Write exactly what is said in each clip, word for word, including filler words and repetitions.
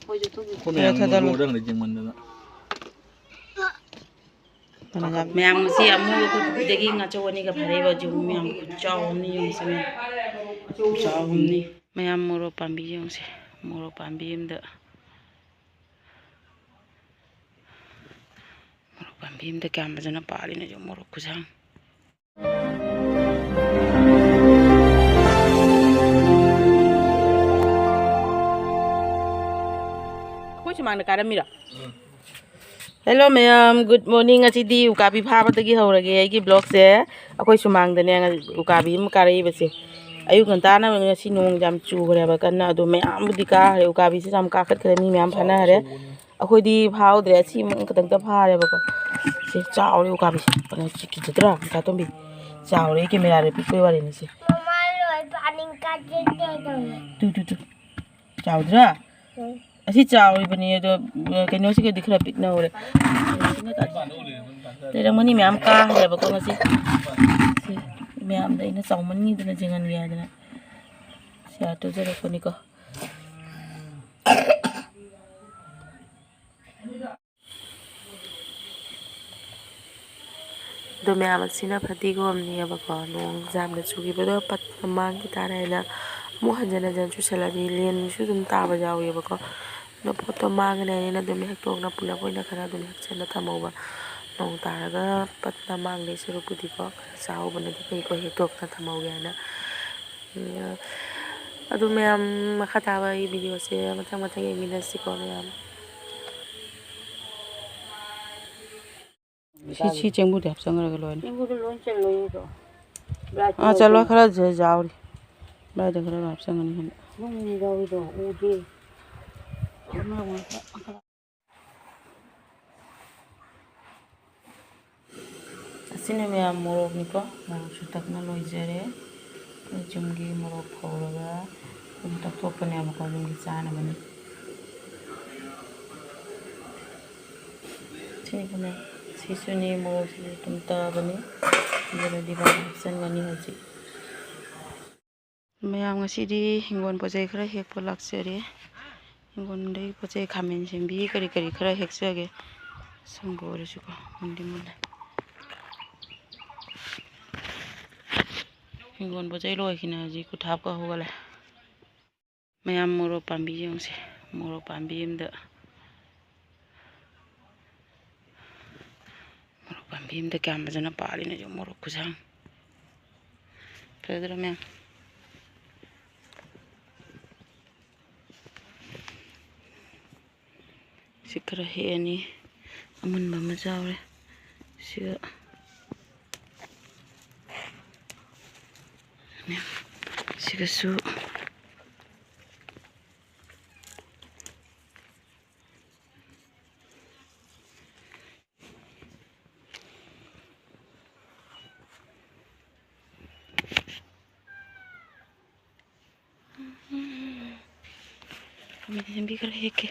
ꯑꯩꯈꯣꯏ ꯃꯌꯥꯝ ꯊꯥꯗꯔꯣ꯫ ꯃꯌꯥꯝ ꯉꯁꯤ ꯑꯃꯨꯛ ꯑꯩꯈꯣꯏ ꯄꯨꯈ꯭ꯔꯤꯗꯒꯤ ꯉꯥꯆꯧ ꯑꯅꯤꯒ ꯐꯥꯔꯛꯏꯕ, ꯌꯦꯡꯉꯨ ꯃꯌꯥꯝ, ꯈꯨꯆꯥꯎ ꯑꯃꯅꯤ, ꯌꯦꯡꯉꯨꯁꯦ ꯃꯌꯥꯝ, ꯈꯨꯆꯥꯎ ꯑꯃꯅꯤ꯫ ꯃꯌꯥꯝ ꯃꯣꯔꯣꯛ ꯄꯥꯝꯕꯤ ꯌꯦꯡꯉꯨꯁꯦ, ꯃꯣꯔꯣꯛ ꯄꯥꯝꯕꯤ ꯑꯃꯗ, ꯃꯣꯔꯣꯛ ꯄꯥꯝꯕꯤ ꯑꯃꯗ ꯀꯌꯥꯝ ꯐꯖꯅ ꯄꯥꯜꯂꯤꯅꯣ ꯌꯦꯡꯉꯨ, ꯃꯣꯔꯣꯛ ꯈꯨꯁꯥꯡ꯫ ꯑꯩꯈꯣꯏ ꯁꯨꯃꯥꯡꯗ ꯀꯥꯔꯝꯃꯤꯔꯣ? ꯎꯝ꯫ Hello ꯃꯌꯥꯝ, good morning꯫ ꯉꯁꯤꯗꯤ ꯎꯀꯥꯕꯤ ꯐꯥꯕꯗꯒꯤ ꯍꯧꯔꯒꯦ ꯑꯩꯒꯤ vlogꯁꯦ꯫ ꯑꯩꯈꯣꯏ ꯁꯨꯃꯥꯡꯗꯅꯦ ꯉ-, ꯎꯀꯥꯕꯤ ꯑꯃ ꯀꯥꯔꯛꯏꯕꯁꯦ꯫ ꯑꯌꯨꯛ ꯉꯟꯇꯥꯅ ꯉꯁꯤ ꯅꯣꯡ ꯌꯥꯝ ꯆꯨꯈ꯭ꯔꯦꯕ ꯀꯟꯅ, ꯑꯗꯣ ꯃꯌꯥꯝꯕꯨꯗꯤ ꯀꯥꯈ꯭ꯔꯦ, ꯎꯀꯥꯕꯤꯁꯤꯁꯨ ꯌꯥꯝ ꯀꯥꯈꯠꯈ꯭ꯔꯦ, ꯃꯤ ꯃꯌꯥꯝ ꯐꯥꯅꯈ꯭ꯔꯦ꯫ ꯑꯩꯈꯣꯏꯗꯤ ꯐꯥꯍꯧꯗ꯭ꯔꯦ, ꯑꯁꯤ ꯑꯃ ꯈꯛꯇꯪꯇ ꯐꯥꯔꯦꯕꯀꯣ꯫ ꯁꯤ ꯆꯥꯎꯔꯦ ꯎꯀꯥꯕꯤꯁꯦ, ꯀꯩꯅꯣ ꯁꯤ ꯀꯤꯖꯗ꯭ꯔꯥ ꯃꯆꯥꯇꯣꯝꯕꯤ? ꯆꯥꯎꯔꯦ, cameraꯗ ꯄꯤꯛꯄꯩ ꯋꯥꯔꯤꯅꯤ ꯁꯤ꯫ ꯃꯃꯥ ꯂꯣꯏ ꯐꯥꯅꯤꯡꯀꯥꯟꯗ ꯀꯩꯗꯧꯔꯦ? ꯇꯨ, ꯇꯨ, ꯇꯨ꯫ ꯆꯥꯎꯗ꯭ꯔꯥ? ꯎꯝ꯫ ꯑꯁꯤ ꯆꯥꯎꯔꯤꯕꯅꯤ ꯑꯗꯣ, ꯀꯩꯅꯣꯁꯤꯒꯗꯤ ꯈꯔ ꯄꯤꯛꯅ ꯍꯧꯔꯦ꯫ ꯂꯩꯔꯝꯒꯅꯤ ꯃꯌꯥꯝ ꯀꯥꯈ꯭ꯔꯦꯕꯀꯣ ꯉꯁꯤ꯫ ꯁꯤ ꯃꯌꯥꯝꯗ ꯑꯩꯅ ꯆꯥꯎꯃꯟꯈꯤꯗꯅ ꯌꯦꯡꯍꯟꯒꯦ ꯍꯥꯏꯗꯅ ꯁꯤ ꯑꯥ ꯇꯨꯖꯔꯛꯄꯅꯤꯀꯣ꯫ ꯑꯗꯣ ꯃꯌꯥꯝ ꯑꯁꯤꯅ ꯐꯗꯤꯒꯣꯝꯅꯦꯕꯀꯣ, ꯅꯣꯡ ꯌꯥꯝꯅ ꯆꯨꯈꯤꯕꯗꯣ ꯄꯠꯄ ꯃꯥꯡꯈꯤ ꯇꯥꯔꯦ ꯍꯥꯏꯅ ꯑꯃꯨꯛ ꯍꯟꯖꯤꯟ ꯍꯟꯖꯤꯟ ꯆꯨꯁꯜꯂꯗꯤ ꯂꯦꯟꯁꯨ ꯑꯗꯨꯝ ꯇꯥꯕ ꯌꯥꯎꯋꯦꯕꯀꯣ꯫ ꯑꯗꯣ ꯄꯣꯠꯇꯣ ꯃꯥꯡꯉꯅꯤ ꯍꯥꯏꯅ ꯑꯗꯨꯝ ꯍꯦꯛꯇꯣꯛꯅ ꯄꯨꯂꯞ ꯑꯣꯏꯅ ꯈꯔ ꯑꯗꯨꯝ ꯍꯦꯛꯆꯟꯅ ꯊꯝꯍꯧꯕ꯫ ꯅꯣꯡ ꯇꯥꯔꯒ ꯄꯠꯅ ꯃꯥꯡꯗꯣꯏ ꯁꯔꯨꯛꯄꯨꯗꯤꯀꯣ, ꯈꯔ ꯆꯥꯍꯧꯕꯅꯗꯤ ꯐꯩꯀꯣ, ꯍꯦꯛꯇꯣꯛꯅ ꯊꯝꯍꯧꯒꯦ ꯍꯥꯏꯅ꯫ ꯎꯝ, ꯑꯗꯨ ꯃꯌꯥꯝ, ꯃꯈꯥ ꯇꯥꯕ ꯑꯩ videoꯁꯦ ꯃꯊꯪ ꯃꯊꯪ ꯌꯦꯡꯃꯤꯟꯅꯁꯤꯀꯣ ꯃꯌꯥꯝ꯫ ꯁꯤ, ꯁꯤ ꯆꯦꯡꯕꯨꯗꯤ ꯍꯥꯞꯆꯟꯈ꯭ꯔꯒ ꯂꯣꯏꯔꯦ꯫ ꯆꯦꯡꯕꯨꯗꯤ ꯂꯣꯏ ꯆꯜꯂꯣꯏꯌꯦ ꯑꯗꯣ꯫ ꯕ꯭ꯂꯥꯏꯠꯇꯤ ꯑꯥ, ꯆꯠꯂꯣꯏ, ꯌꯥꯎꯗꯦ꯫ ꯈꯔꯁꯨ ꯌꯥꯎꯔꯤ꯫ ꯕ꯭ꯂꯥꯏꯠꯇ ꯈꯔ ꯍꯥꯞꯆꯟꯒꯅꯤ ꯈꯟꯕ꯫ ꯅꯨꯡ ꯌꯥꯎꯔꯤꯗꯣ ꯎꯗꯦ꯫ ꯑꯁꯤꯅ ꯃꯌꯥꯝ ꯃꯣꯔꯣꯛꯅꯤꯀꯣ, ꯃꯣꯔꯣꯛꯁꯨ ꯇꯛꯅ ꯂꯣꯏꯖꯔꯦ꯫ ꯑꯩꯈꯣꯏ ꯌꯨꯝꯒꯤ ꯃꯣꯔꯣꯛ ꯐꯧꯔꯒ ꯑꯗꯨꯝ ꯇꯛꯊꯣꯛꯄꯅꯦꯕꯀꯣ, ꯌꯨꯝꯒꯤ ꯆꯥꯅꯕꯅꯤ꯫ ꯁꯤꯒꯅꯦ, ꯁꯤꯁꯨꯅꯤ, ꯃꯣꯔꯣꯛꯁꯤꯁꯨ ꯑꯗꯨꯝ ꯇꯛꯑꯕꯅꯤ꯫ ꯑꯗꯨꯒ ꯗꯤꯕꯥꯗ ꯍꯥꯞꯆꯟꯒꯅꯤ ꯍꯧꯖꯤꯛ꯫ ꯃꯌꯥꯝ, ꯉꯁꯤꯗꯤ ꯍꯤꯡꯒꯣꯜ ꯄꯣꯠ ꯆꯩ ꯈꯔ ꯍꯦꯛꯄ ꯂꯥꯛꯆꯔꯦ꯫ ꯍꯤꯡꯒꯣꯜꯗꯒꯤ ꯄꯣꯠ ꯆꯩ, ꯈꯥꯃꯦꯟ ꯁꯦꯝꯕꯤ, ꯀꯔꯤ ꯀꯔꯤ ꯈꯔ ꯍꯦꯛꯆꯒꯦ꯫ ꯑꯁꯪꯕ ꯑꯣꯏꯔꯁꯨꯀꯣ, ꯃꯨꯟꯗꯤ ꯃꯨꯜꯂꯦ꯫ ꯍꯤꯡꯒꯣꯜ ꯄꯣꯠ ꯆꯩ ꯂꯣꯏꯈꯤꯅ ꯍꯧꯖꯤꯛ ꯀꯨꯊꯥꯞꯀ ꯍꯧꯒꯠꯂꯦ꯫ ꯃꯌꯥꯝ ꯃꯣꯔꯣꯛ ꯄꯥꯝꯕꯤ ꯌꯦꯡꯉꯨꯁꯦ꯫ ꯃꯣꯔꯣꯛ ꯄꯥꯝꯕꯤ ꯑꯃꯗ, ꯃꯣꯔꯣꯛ ꯄꯥꯝꯕꯤ ꯑꯃꯗ ꯀꯌꯥꯝ ꯐꯖꯅ ꯄꯥꯜꯂꯤꯅꯣ ꯌꯦꯡꯉꯨ, ꯃꯣꯔꯣꯛ ꯈꯨꯁꯥꯡ꯫ ꯐꯖꯗ꯭ꯔꯣ ꯃꯌꯥꯝ? ꯁꯤ ꯈꯔ ꯍꯦꯛꯑꯅꯤ꯫ ꯑꯃꯨꯟꯕ ꯑꯃ ꯆꯥꯎꯔꯦ꯫ ꯁꯤꯒ, ꯁꯤꯒꯁꯨ꯫ ꯈꯥꯃꯦꯟ ꯑꯁꯤꯟꯕꯤ ꯈꯔ ꯍꯦꯛꯀꯦ꯫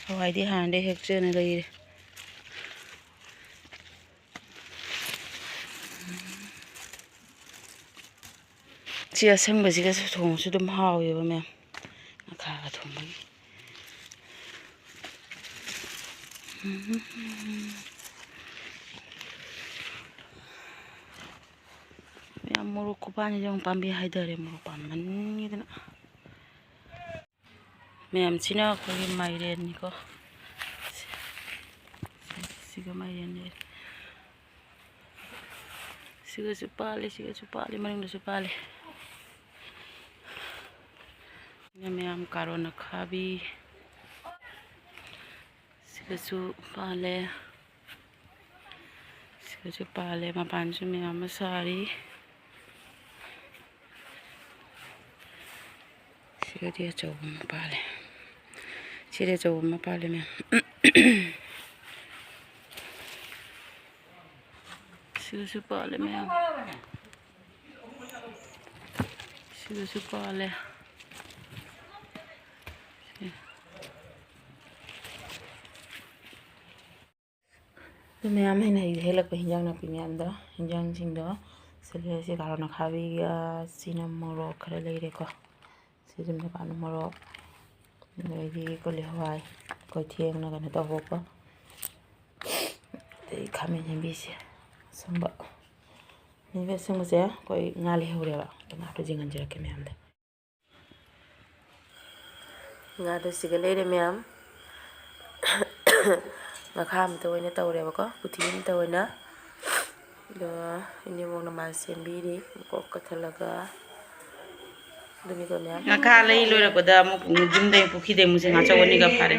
ꯍꯋꯥꯏꯗꯤ ꯍꯥꯟꯅꯗꯩ ꯍꯦꯛꯆꯅ ꯂꯩꯔꯦ꯫ ꯁꯤ ꯑꯁꯪꯕꯁꯤꯒꯁꯨ ꯊꯣꯡꯕꯁꯨ ꯑꯗꯨꯝ ꯍꯥꯎꯋꯦꯕ ꯃꯌꯥꯝ, ꯉꯥꯈꯥꯒ ꯊꯣꯡꯕꯒꯤ꯫ ꯃꯌꯥꯝ ꯃꯣꯔꯣꯛ ꯈꯨꯄꯥꯟꯁꯤꯗ ꯑꯃꯨꯛ ꯄꯥꯝꯕꯤ ꯍꯥꯏꯊꯔꯦ, ꯃꯣꯔꯣꯛ ꯄꯥꯝꯃꯟꯒꯤꯗꯅ꯫ ꯃꯌꯥꯝꯁꯤꯅ ꯑꯩꯈꯣꯏꯒꯤ ꯃꯥꯏꯔꯦꯟꯅꯤꯀꯣ꯫ ꯁꯤꯒ ꯃꯥꯏꯔꯦꯟꯅꯤ꯫ ꯁꯤꯒꯁꯨ ꯄꯥꯜꯂꯤ, ꯁꯤꯒꯁꯨ ꯄꯥꯜꯂꯤ, ꯃꯅꯤꯡꯗꯁꯨ ꯄꯥꯜꯂꯤ꯫ ꯁꯤꯅ ꯃꯌꯥꯝ ꯀꯥꯔꯣꯟ ꯑꯈꯥꯕꯤ꯫ ꯁꯤꯒꯁꯨ ꯄꯥꯜꯂꯦ꯫ ꯁꯤꯒꯁꯨ ꯄꯥꯜꯂꯦ꯫ ꯃꯄꯥꯟꯁꯨ ꯃꯌꯥꯝ ꯑꯃ ꯁꯥꯔꯤ꯫ ꯁꯤꯒꯗꯤ ꯑꯆꯧꯕ ꯑꯃ ꯄꯥꯜꯂꯦ꯫ ꯁꯤꯗꯤ ꯑꯆꯧꯕ ꯑꯃ ꯄꯥꯜꯂꯦ ꯃꯌꯥꯝ꯫ ꯁꯤꯗꯁꯨ ꯄꯥꯜꯂꯦ ꯃꯌꯥꯝ꯫ ꯁꯤꯗꯁꯨ ꯄꯥꯜꯂꯦ꯫ ꯑꯗꯨ ꯃꯌꯥꯝ ꯑꯩꯅ ꯍꯦꯛ-, ꯍꯦꯛꯂꯛꯄ ꯍꯤꯟꯖꯥꯡ ꯅꯥꯄꯤ ꯃꯌꯥꯝꯗꯣ, ꯍꯤꯟꯖꯥꯡꯁꯤꯡꯗꯣ ꯁꯤꯗ ꯂꯩꯔꯦ꯫ ꯁꯤ ꯀꯥꯔꯣꯠ ꯑꯈꯥꯕꯤꯒ ꯆꯤꯅꯝ ꯃꯣꯔꯣꯛ ꯈꯔ ꯂꯩꯔꯦꯀꯣ꯫ ꯁꯤ ꯑꯗꯨꯝ ꯅꯄꯥꯛꯄꯤ ꯃꯣꯔꯣꯛ, ꯑꯗꯩꯗꯤ ꯀꯣꯂꯤ ꯍꯋꯥꯏ, ꯑꯩꯈꯣꯏ ꯊꯦꯡꯅ ꯀꯩꯅꯣ ꯇꯧꯕꯀꯣ꯫ ꯑꯗꯩ ꯈꯥꯃꯦꯟ ꯑꯁꯤꯟꯕꯤꯁꯦ ꯑꯁꯪꯕ꯫ ꯑꯁꯤꯟꯕꯤ ꯑꯁꯪꯕꯁꯦ ꯑꯩꯈꯣꯏ ꯉꯥ ꯂꯩꯍꯧꯔꯦꯕ꯫ ꯑꯗꯣ ꯉꯥꯗꯣ ꯌꯦꯡꯍꯟꯖꯔꯛꯀꯦ ꯃꯌꯥꯝꯗ꯫ ꯉꯥꯗꯣ ꯁꯤꯒ ꯂꯩꯔꯦ ꯃꯌꯥꯝ꯫ ꯉꯥꯈꯥ ꯑꯃꯇ ꯑꯣꯏꯅ ꯇꯧꯔꯦꯕꯀꯣ, ꯀꯨꯊꯤ ꯑꯃꯇ ꯑꯣꯏꯅ꯫ ꯑꯗꯣ ꯏꯅꯦꯝꯕꯣꯛꯅ ꯃꯥ ꯁꯦꯝꯕꯤꯔꯤ, ꯃꯀꯣꯛ ꯀꯛꯊꯠꯂꯒ꯫ ꯑꯗꯨꯅꯤꯀꯣ ꯃꯌꯥꯝ꯫ ꯉꯥꯈꯥ ꯂꯩ ꯂꯣꯏꯔꯛꯄꯗ ꯑꯃꯨꯛ ꯌꯨꯝꯗꯩ, ꯄꯨꯈ꯭ꯔꯤꯗꯩ ꯑꯃꯨꯛꯁꯦ ꯉꯥꯆꯧ ꯑꯅꯤꯒ ꯐꯥꯔꯦ꯫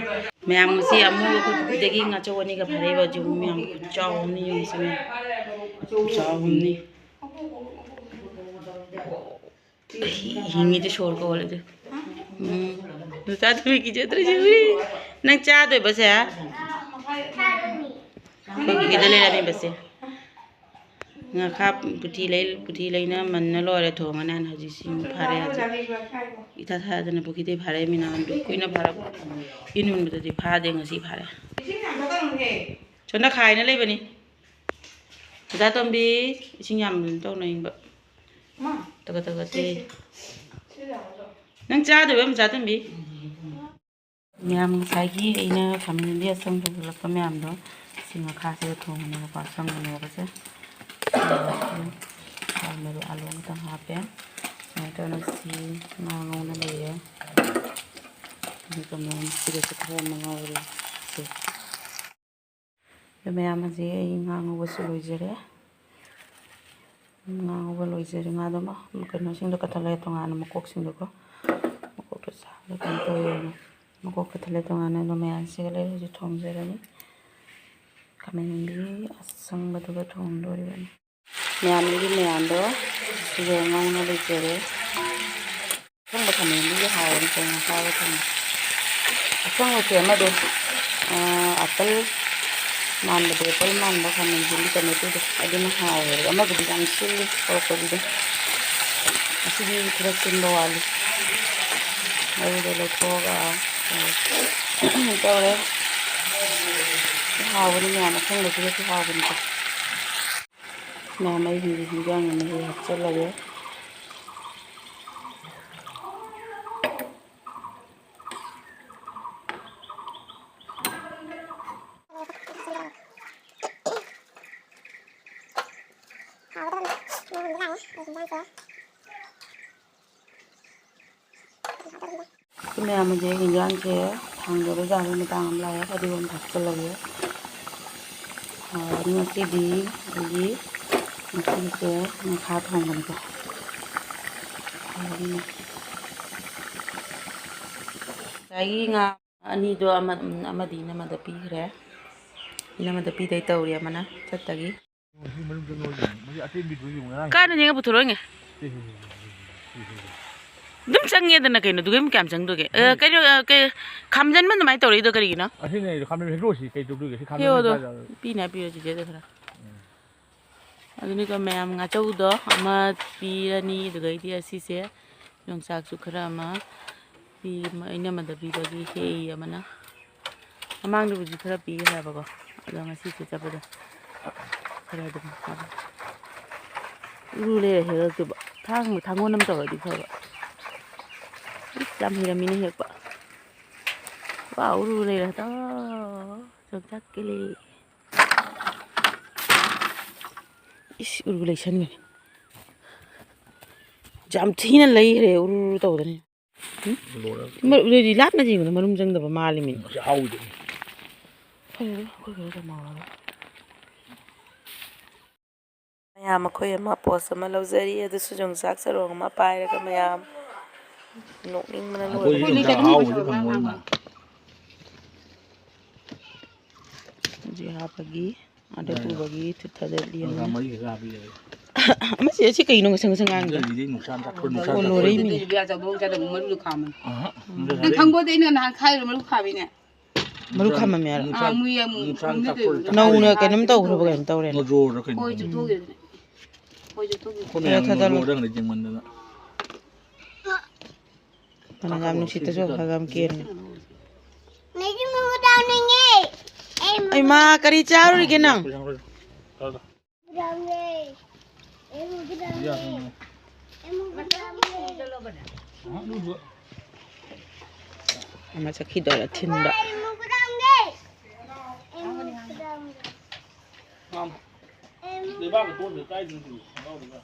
ꯃꯌꯥꯝ ꯉꯁꯤ ꯑꯃꯨꯛ ꯑꯩꯈꯣꯏ ꯄꯨꯈ꯭ꯔꯤꯗꯒꯤ ꯉꯥꯆꯧ ꯑꯅꯤꯒ ꯐꯥꯔꯛꯏꯕ꯫ ꯌꯦꯡꯉꯨ ꯃꯌꯥꯝ, ꯈꯨꯆꯥꯎ ꯑꯃꯅꯤ ꯌꯦꯡꯉꯨꯁꯦ ꯃꯌꯥꯝ꯫ ꯈꯨꯆꯥꯎ ꯑꯃꯅꯤ꯫ ꯍꯤ-, ꯍꯤꯡꯉꯤꯗꯤ ꯁꯣꯔꯒ ꯍꯣꯜꯂꯗꯤ꯫ ꯎꯝ꯫ ꯆꯥꯗꯕꯤ ꯀꯤꯖꯗ꯭ꯔꯁꯤ꯫ ꯎꯏ꯫ ꯅꯪ ꯆꯥꯗꯣꯏꯕꯁꯦ? ꯑꯩꯈꯣꯏ ꯄꯨꯈ꯭ꯔꯤꯗ ꯂꯩꯔꯝꯃꯤꯕꯁꯦ꯫ ꯉꯥꯈꯥ ꯄꯨꯊꯤ ꯂꯩ-, ꯄꯨꯊꯤ ꯂꯩꯅ ꯃꯟꯅ ꯂꯣꯏꯔꯦ ꯊꯣꯡꯉꯅꯤ ꯍꯥꯏꯅ ꯍꯧꯖꯤꯛ ꯁꯤꯡ ꯐꯥꯔꯦ ꯍꯧꯖꯤꯛ꯫ ꯏꯊꯥ ꯊꯥꯗꯅ ꯄꯨꯈ꯭ꯔꯤꯗꯩ ꯐꯥꯔꯛꯏ ꯃꯤ ꯅꯍꯥꯟꯗꯨ ꯀꯨꯏꯅ ꯐꯥꯔꯛꯄ꯫ ꯏꯟ ꯍꯨꯟꯕꯗꯗꯤ ꯐꯥꯗꯦ, ꯉꯁꯤ ꯐꯥꯔꯦ꯫ ꯁꯣꯝꯗ ꯈꯥꯏꯅ ꯂꯩꯕꯅꯤ꯫ ꯑꯣꯖꯥ ꯇꯣꯝꯕꯤ, ꯏꯁꯤꯡ ꯌꯥꯝ ꯀꯩꯅꯣ ꯇꯧꯅ ꯏꯪꯕ꯫ ꯇꯒꯠ ꯇꯒꯠ ꯇꯦ꯫ ꯅꯪ ꯆꯥꯗꯣꯏꯕ ꯑꯃ ꯆꯥ ꯇꯝꯕꯤ? ꯃꯌꯥꯝ ꯉꯁꯥꯏꯒꯤ ꯑꯩꯅ ꯈꯥꯃꯦꯟ ꯑꯁꯤꯟꯕꯤ ꯑꯁꯪꯕ ꯍꯦꯛꯂꯛꯄ ꯃꯌꯥꯝꯗꯣ ꯁꯤ ꯉꯥꯈꯥꯁꯤꯗ ꯊꯣꯡꯉꯅꯦꯕꯀꯣ, ꯑꯁꯪꯕꯅꯦꯕꯁꯦ꯫ ꯊꯥꯎ ꯃꯔꯨ ꯑꯂꯨ ꯑꯃꯇꯪ ꯍꯥꯞꯄꯦ꯫ ꯁꯨꯃꯥꯏꯅ ꯇꯧꯅ ꯁꯤ ꯉꯥ ꯉꯧꯅ ꯂꯩꯔꯦ꯫ ꯑꯗꯨꯒ ꯃꯌꯥꯝ ꯁꯤꯗꯁꯨ ꯈꯔ ꯑꯃ ꯉꯧꯔꯦ꯫ ꯁꯤ ꯑꯗꯣ ꯃꯌꯥꯝ, ꯍꯧꯖꯤꯛ ꯑꯩ ꯉꯥ ꯉꯧꯕꯁꯨ ꯂꯣꯏꯖꯔꯦ꯫ ꯉꯥ ꯉꯧꯕ ꯂꯣꯏꯖꯔꯦ꯫ ꯉꯥꯗꯣ ꯑꯃ ꯀꯩꯅꯣꯁꯤꯡꯗꯣ ꯀꯛꯊꯠꯂꯦ ꯇꯣꯉꯥꯟꯅ, ꯃꯀꯣꯛꯁꯤꯡꯗꯣꯀꯣ꯫ ꯃꯀꯣꯛꯇꯣ ꯆꯥꯕꯗ ꯀꯩꯅꯣ ꯇꯧꯋꯦꯅ ꯃꯀꯣꯛ ꯀꯛꯊꯠꯂꯦ ꯇꯣꯉꯥꯟꯅ꯫ ꯑꯗꯣ ꯃꯌꯥꯝꯁꯤꯒ ꯂꯩꯔꯦ ꯍꯧꯖꯤꯛ ꯊꯣꯡꯖꯔꯅꯤ꯫ ꯈꯥꯃꯦꯟ ꯑꯁꯤꯟꯕꯤ ꯑꯁꯪꯕꯗꯨꯒ ꯊꯣꯡꯗꯣꯔꯤꯕꯅꯤ꯫ ꯃꯌꯥꯝꯒꯤ ꯃꯌꯥꯝꯗꯣ ꯁꯤꯒ ꯉꯧꯅ ꯂꯩꯖꯔꯦ꯫ ꯑꯁꯪꯕ ꯈꯥꯃꯦꯟꯗꯨꯗꯤ ꯍꯥꯎꯕꯅꯤ ꯀꯩꯅꯣ, ꯆꯥꯕ ꯊꯨꯝ꯫ ꯑꯁꯪꯕꯁꯦ ꯑꯃꯗꯣ, ꯑꯥ, apple ꯃꯥꯟꯕꯗꯣ, apple ꯃꯥꯟꯕ ꯈꯥꯃꯦꯟꯁꯤꯗꯤ ꯀꯩꯅꯣ ꯇꯧꯗꯦ, ꯑꯗꯨꯅ ꯍꯥꯎꯋꯦꯕ꯫ ꯑꯃꯗꯨꯗꯤ ꯌꯥꯝ ꯁꯤꯜꯂꯤ ꯍꯧꯔꯛꯄꯗꯨꯗꯤ꯫ ꯑꯁꯤꯗꯤ ꯈꯔ ꯁꯤꯟꯕ ꯋꯥꯠꯂꯤ꯫ ꯃꯔꯨꯗꯣ ꯂꯧꯊꯣꯛꯑꯒ ꯇꯧꯔꯦ꯫ ꯍꯥꯎꯕꯅꯤ ꯃꯌꯥꯝ, ꯑꯁꯪꯕꯁꯤꯒꯁꯨ ꯍꯥꯎꯕꯅꯤꯀꯣ꯫ ꯃꯌꯥꯝ, ꯑꯩ ꯍꯤꯟꯗꯤ ꯍꯤꯟꯖꯥꯡ ꯑꯃ ꯍꯦꯛ ꯍꯥꯞꯆꯤꯜꯂꯒꯦ꯫ ꯑꯩꯈꯣꯏ ꯃꯌꯥꯝ ꯍꯧꯖꯤꯛ ꯍꯤꯟꯖꯥꯡꯁꯦ ꯊꯥꯡꯗꯕ ꯌꯥꯕꯒꯤ ꯃꯇꯥꯡ ꯑꯃ ꯂꯥꯛꯑꯦ꯫ ꯐꯗꯤꯒꯣꯝ ꯊꯥꯛꯆꯤꯜꯂꯒꯦ꯫ ꯍꯥꯎꯔꯅꯤ ꯉꯁꯤꯗꯤ꯫ ꯑꯩꯒꯤ ꯉꯁꯤꯁꯦ ꯉꯥꯈꯥ ꯊꯣꯡꯕꯅꯤꯀꯣ꯫ ꯍꯥꯎꯔꯅꯤ꯫ ꯉꯁꯥꯏꯒꯤ ꯉꯥ ꯑꯅꯤꯗꯣ ꯑꯃ-, ꯑꯃꯗꯤ ꯏꯅꯝꯃꯗ ꯄꯤꯈ꯭ꯔꯦ꯫ ꯏꯅꯝꯃꯗ ꯄꯤꯗꯣꯏ ꯇꯧꯔꯤ ꯑꯃꯅ ꯆꯠꯇꯒꯤ꯫ ꯀꯥꯏꯗ ꯌꯦꯡꯉ ꯄꯨꯊꯣꯔꯛꯑꯣꯅꯦ? ꯑꯗꯨꯝ ꯆꯪꯉꯦꯗꯅ ꯀꯩꯅꯣ, ꯑꯗꯨꯒ ꯀꯌꯥꯝ ꯆꯪꯗꯣꯏꯒꯦ? ꯑ, ꯀꯩꯅꯣ, ꯑ, ꯀꯩ, ꯈꯥꯝꯖꯟꯕ ꯑꯗꯨꯃꯥꯏꯅ ꯇꯧꯔꯛꯏꯗꯣ ꯀꯔꯤꯒꯤꯅꯣ? ꯑꯁꯤꯅꯦ, ꯈꯥꯝꯖꯟ ꯍꯦꯛꯇꯣꯛꯑꯁꯤ, ꯀꯩ ꯇꯧꯗꯣꯏꯒꯦ? ꯁꯤ ꯈꯥꯝꯖꯟ ꯍꯦꯛꯇꯣꯛꯑꯁꯤ꯫ ꯄꯤꯅ ꯄꯤꯔꯣ ꯆꯤꯆꯦꯗ ꯈꯔ꯫ ꯎꯝ꯫ ꯑꯗꯨꯅꯤꯀꯣ ꯃꯌꯥꯝ, ꯉꯥꯆꯧꯗꯣ ꯑꯃ ꯄꯤꯔꯅꯤ, ꯑꯗꯨꯒꯩꯗꯤ ꯑꯁꯤꯁꯦ ꯌꯣꯡꯆꯥꯛꯁꯨ ꯈꯔ ꯑꯃ ꯄꯤ, ꯏꯅꯝꯃꯗ ꯄꯤꯕꯒꯤ ꯍꯦꯛꯏ ꯑꯃꯅ꯫ ꯃꯃꯥꯡꯗꯕꯨꯗꯤ ꯈꯔ ꯄꯤꯈ꯭ꯔꯦꯕꯀꯣ, ꯑꯗꯣ ꯉꯁꯤꯁꯨ ꯆꯠꯄꯗ ꯈꯔ ꯑꯗꯨꯝ ꯍꯥꯞꯄꯦ꯫ ꯎꯔꯨ ꯂꯩꯔ ꯍꯦꯛꯂꯛꯇꯣꯏꯕ꯫ ꯊꯥꯡ-, ꯊꯥꯡꯒꯣꯟ ꯑꯃ ꯇꯧꯔꯗꯤ ꯐꯕ꯫ ꯏꯁ, ꯌꯥꯝ ꯍꯩꯔꯝꯃꯤꯅꯦ ꯍꯦꯛꯄ꯫ ꯋꯥ, ꯎꯔꯨ ꯂꯩꯔ ꯍꯦꯛꯇ ꯆꯣꯡꯆꯠ ꯀꯦꯂꯦ꯫ ꯏꯁ, ꯎꯔꯨ ꯂꯩꯁꯟꯈ꯭ꯔꯦ꯫ ꯌꯥꯝ ꯊꯤꯅ ꯂꯩꯈ꯭ꯔꯦ ꯎꯔꯨ ꯇꯧꯗꯅ꯫ ꯎꯝ? ꯂꯣꯏꯔꯦ꯫ ꯃꯔꯨ-, ꯑꯗꯨꯗꯤ ꯂꯥꯞꯅ ꯌꯦꯡꯕꯗ ꯃꯔꯨꯝ ꯆꯪꯗꯕ ꯃꯥꯜꯂꯤ ꯃꯤ꯫ ꯃꯁꯤ ꯍꯥꯎꯗꯦ꯫ ꯐꯔꯦꯗ, ꯑꯩꯈꯣꯏ ꯈꯔ ꯆꯝꯍꯧꯔꯒ꯫ ꯃꯌꯥꯝ ꯑꯩꯈꯣꯏ ꯑꯃ ꯄꯣꯁ ꯑꯃ ꯂꯧꯖꯔꯤ, ꯑꯗꯨꯁꯨ ꯌꯣꯡꯆꯥꯛ ꯆꯔꯣꯡ ꯑꯃ ꯄꯥꯏꯔꯒ ꯃꯌꯥꯝ ꯅꯣꯛꯅꯤꯡꯕꯅ ꯂꯣꯏꯔꯦ꯫ ꯑꯩꯈꯣꯏꯗꯤ ꯌꯣꯡꯆꯥꯛ ꯑꯍꯥꯎꯕꯗꯤ ꯐꯪꯉꯣꯏ ꯏꯃꯥ꯫ ꯍꯧꯖꯤꯛ ꯍꯥꯞꯄꯒꯤ ꯑꯥꯗ ꯌꯥꯏ, ꯌꯥꯏ꯫ ꯄꯨꯕꯒꯤ ꯊꯨꯠ ꯊꯥꯗꯠꯂꯤ ꯃꯉꯥ ꯑꯃꯅ꯫ ꯃꯔꯤ ꯈꯛꯇ ꯍꯥꯞꯄꯤꯔꯒꯦ꯫ ꯃꯁꯤ ꯑꯁꯤ ꯀꯩꯅꯣ ꯉꯁꯪ ꯉꯁꯪ ꯉꯥꯡꯉꯤꯗꯣ? ꯑꯗꯨꯗꯤ ꯌꯣꯡꯆꯥꯛ ꯆꯥꯛꯈꯨꯝ, ꯌꯣꯡꯆꯥꯛ ꯑꯣ, ꯆꯥꯛꯈꯨꯝ꯫ ꯂꯣꯏꯔꯦ ꯃꯤ꯫ ꯑꯗꯨꯗꯤ ꯕꯤꯌꯥ ꯆꯧꯗꯣꯡ ꯆꯥꯗꯕ ꯃꯔꯨꯗꯨ ꯈꯥꯝꯃꯅꯤ꯫ ꯑꯍ, ꯎꯝ꯫ ꯅꯪ ꯈꯪꯕꯣꯗ ꯑꯩꯅ ꯅꯍꯥꯟ ꯈꯥꯏꯔꯒ ꯃꯔꯨ ꯈꯥꯝꯃꯤꯅꯦ꯫ ꯃꯔꯨ ꯈꯥꯝꯃꯝꯃꯦ ꯍꯥꯏꯔꯣ? ꯑꯥ, ꯃꯨꯏ ꯑꯃꯨꯛ ꯌꯣꯡꯆꯥꯛ ꯃꯨꯏ ꯆꯥꯛꯈꯨꯝ ꯇꯧꯔꯤꯗꯣ꯫ ꯆꯥꯛꯈꯨꯝ꯫ ꯅꯧꯅ ꯀꯩꯅꯣꯝ ꯇꯧꯈ꯭ꯔꯕ ꯀꯩꯅꯣꯝ ꯇꯧꯔꯦ꯫ ꯅꯣꯖꯣꯔꯗ ꯀꯩꯅꯣ ꯍꯣꯏ, ꯈꯪꯗꯦ꯫ ꯆꯨꯞꯊꯣꯛꯈꯤꯕꯅꯦ꯫ ꯍꯣꯏ, ꯆꯨꯞꯊꯣꯛꯈꯤꯕꯅꯦ꯫ ꯑꯩꯈꯣꯏ ꯃꯌꯥꯝ ꯈꯔ ꯊꯥꯗꯔꯣ꯫ ꯅꯣꯖꯣꯔꯗ ꯀꯩꯅꯣ ꯌꯦꯡꯃꯟꯗꯅ꯫ ꯃꯅꯝ ꯌꯥꯝ ꯅꯨꯡꯁꯤꯠꯇꯁꯨ ꯈꯔ ꯈꯔ ꯀꯦꯟꯕꯅꯦ꯫ ꯃꯦꯒꯤ ꯃꯣꯃꯣ ꯆꯥꯅꯤꯡꯉꯦ꯫ ꯑꯩ ꯏꯃꯥ, ꯀꯔꯤ ꯆꯥꯔꯨꯔꯤꯒꯦ ꯅꯪ? ꯑꯃ ꯆꯠꯈꯤꯗꯧꯔꯦ ꯊꯤꯟꯕ꯫ ꯂꯩꯕꯥꯛꯀ ꯇꯣꯠꯂꯦ, ꯀꯥꯏꯗꯅꯣ ꯈꯪꯗꯦ, ꯈꯣꯡꯒ꯭ꯔꯥꯎꯗꯨꯒ꯫